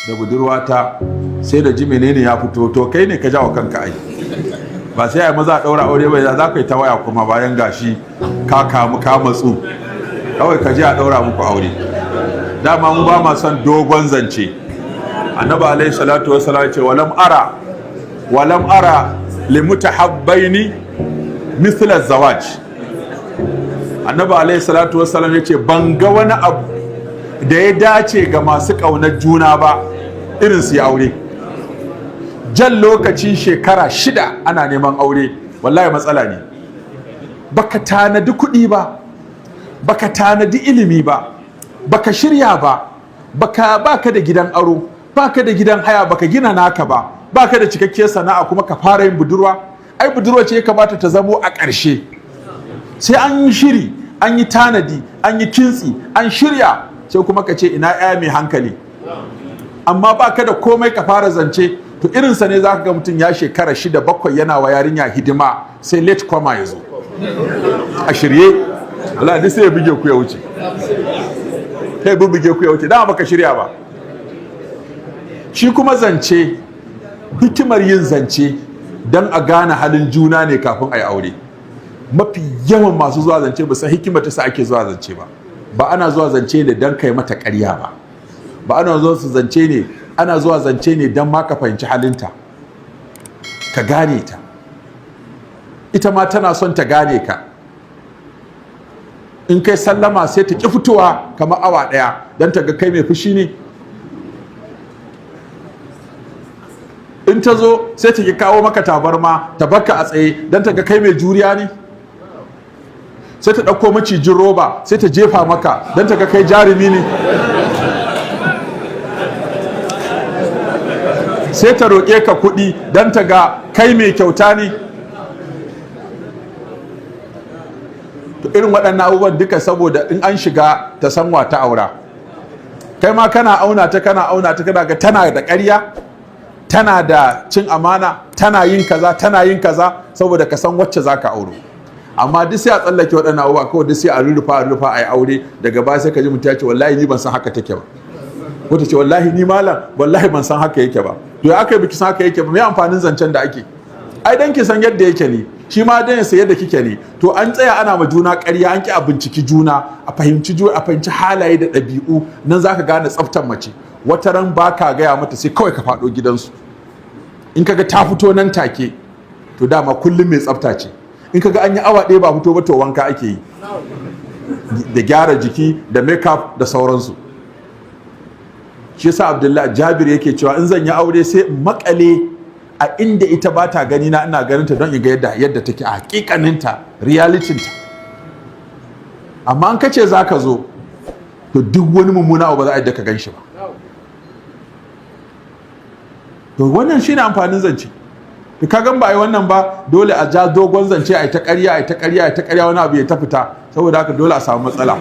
Da budurwata sai da ji menene ya fito. To kai ne ka jawo kanka ai. Ba sai ai maza ɗaura aure ba, za ka yi ta waya kuma bayan gashi ka kamu ka matsu. Kawai ka je a ɗaura muku aure. Dama mu ba ma son dogon zance. Annabi alaihi salatu wassalam ce, Walam ara limutahabbaini mithla zawaj." Annabi alaihi salatu wassalam ya ce, ban ga wani abu da ya dace ga masu ƙaunar juna ba irin su yi aure. Jan lokaci shekara 6 ana neman aure, wallahi matsala ne. Baka tanadi kuɗi ba, baka tanadi ilimi ba, baka shirya ba, baka da gidan aro, baka da gidan haya, baka gina naka ba, baka da cikakkiyar sana'a, kuma ka fara yin budurwa. Ai budurwa ce ya kamata ta zamo a ƙarshe. Sai an yi shiri, an yi tanadi, an yi kintsi, an shirya, sai kuma ka ce ina ya mai hankali. Amma baka da komai ka fara zance, to irinsa ne za ka ga mutum ya shekara 6, 7 yana wa yarinya hidima, sai late comer ya zo a shirye. Allah duk sai ya buge ku ya wuce, sai ya buge ku ya wuce. Dama baka shirya ba. Shi kuma zance, hikimar yin zance don a gane halin juna ne kafin a yi aure. Mafi yawan masu zuwa zance ba san hikimar ta sa ake zuwa zance ba. Ba ana zuwa zance ne don kai mata ƙarya ba. Ba ana zuwa su zance ne, ana zuwa zance ne don ma ka fahimci halinta, ka gane ta. Ita ma tana son ta gane ka. In kai sallama sai ta ƙi fitowa kamar awa 1 don ta ga kai mai fushi ne. In ta zo sai ta ki kawo maka tabarma, ta baka a tsaye don ta ga kai mai juriya ne. Sai ta ɗauko macijin roba sai ta jefa maka don ta ga kai jarumi ne. Sai ta roƙe ka kuɗi don ta ga kai mai kyauta ne. To irin waɗannan abubuwan duka saboda in an shiga ta san wa ta aura. Kai ma kana auna ta, kana auna ta, kana ga tana da ƙarya, tana da cin amana, tana yin kaza, tana yin kaza, saboda ka san wacce zaka auro. Amma duk sai a tsallake waɗannan abubuwa kawai, duk sai a rurrufa a rurrufa a yi aure. Daga baya sai ka ji mutum ya ce, "Wallahi ni ban san haka take ba," ko ta ce, "Wallahi ni malam, wallahi ban san haka yake ba." To ya aka yi biki san haka yake ba? Me amfanin zancen da ake? Ai dan ki san yadda yake ne, shi ma dan ya san yadda kike ne. To an tsaya ana ma juna ƙarya, an ki a binciki juna, a fahimci juna, a fahimci halaye da ɗabi'u. Nan zaka gane tsaftar mace. Wata ran ba ka gaya mata, sai kawai ka faɗo gidansu. In kaga ta fito nan take, to dama kullum mai tsafta ce. In kaga an yi awa 1 ba fito ba, to wanka ake yi da gyara jiki da makeup da sauransu. Shi yasa Abdullahi Jabir yake cewa, in zan yi aure sai in makale a inda ita ba ta gani na ina ganin ta, don in ga yadda take a hakikaninta, realitinta. Amma an kace za ka zo, to duk wani mummuna abu ba za a yadda ka gan shi ba. To wannan shine amfanin zance. To ka gan ba ai wannan ba, dole a ja dogon zance, a yi ta ƙarya, a yi ta ƙarya, a yi ta ƙarya, wani abu ya ta fita. Saboda haka dole a samu matsala.